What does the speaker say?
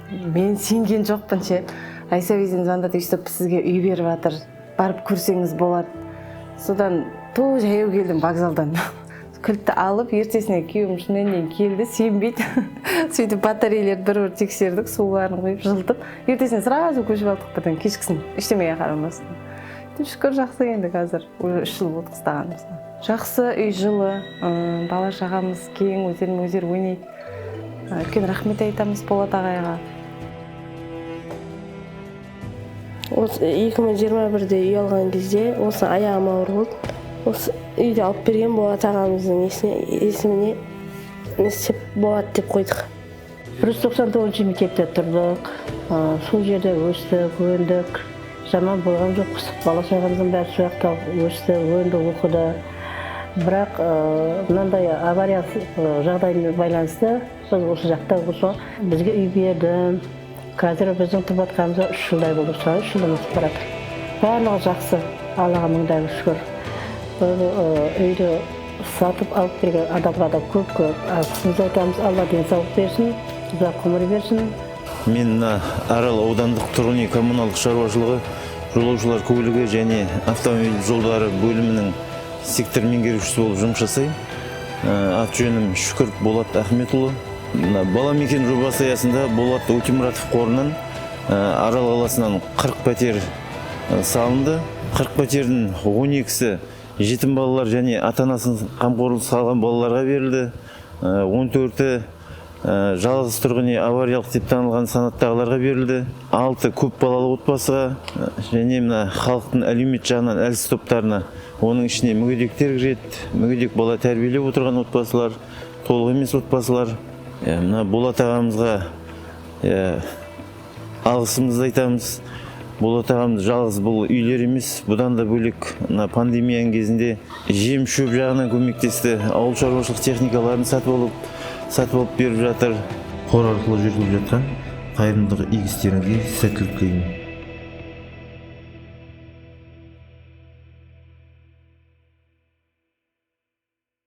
Мен сенген жоқпын ше. Райсовезден звондады, өйстіп сізге үй беріп жатыр, барып көрсеңіз болады. Содан ту жаяу келдім вокзалдан. Кілтті алып, ертесіне күйеуім шынымен келді, сенбейді. Сөйтіп батарейлерді бір-бір тексердік, суларын құйып, жылытып, ертесіне сразу көшіп алдық бірден, кешкісін, ештемеге қарамастан. Шүкір, жақсы енді қазір, уже 3 жыл болды қыстағанымызға. Жақсы, үй жылы, бала шағамыз кең, өздерімен өздері ойнайды. Үлкен рахмет айтамыз Болат ағайға. Осы 2021-де үй алған кезде осы аяғым ауыр болды. Осы үйді алып берген Болат ағамыздың есіміне не істеп Болат деп қойдық. 199 мектепте тұрдық. Сол жерде өстік, өндік. Жаман болған жоқпыз. Бала шағамыздың бәрі сол жақта өсті, өнді, оқыды. Бірақ мынандай авария жағдаймен байланысты біз осы жақта осы бізге үй берді. Қазір біздің тұрып жатқанымызға 3 жылдай болды. Сол 3 жылдан асып барады. Барлығы жақсы. Аллаға мыңдай шүкір. Бұл үйді сатып алып берген адамға да көп-көп алғысымызды айтамыз. Алла денсаулық берсін, ұзақ ғұмыр берсін. Мен мына Арал аудандық тұрғын үй коммуналдық шаруашылығы жолаушылар көлігі және автомобиль жолдары бөлімінің сектор меңгерушісі болып жұмыс жасаймын. Аты жөнім Шүкір Болат Ахметұлы. Мына Бала мекен жобасы аясында Болат Өтемұратов қорынан Арал қаласынан 40 пәтер салынды. 40 пәтердің 12-сі жетім балалар және ата-анасының қамқорлығынсыз қалған балаларға берілді. 14-і жалғыз тұрғын үй авариялық деп танылған санаттағыларға берілді. 6 көп балалы отбасыға және мына халықтың әлеумет жағынан әлсіз топтарына, оның ішіне мүгедектер кіреді, мүгедек бала тәрбиелеп отырған отбасылар, толық емес отбасылар. Мына Болат ағамызға алғысымызды айтамыз. Болат ағамыз жалғыз бұл үйлер емес, бұдан да бөлек мына пандемияның кезінде жем шөп жағынан көмектесті, ауыл шаруашылық техникаларын сатып алып беріп жатыр. Қор арқылы жүргізіліп жатқан қайырымдылық игі істеріңізге сәттілік тілеймін.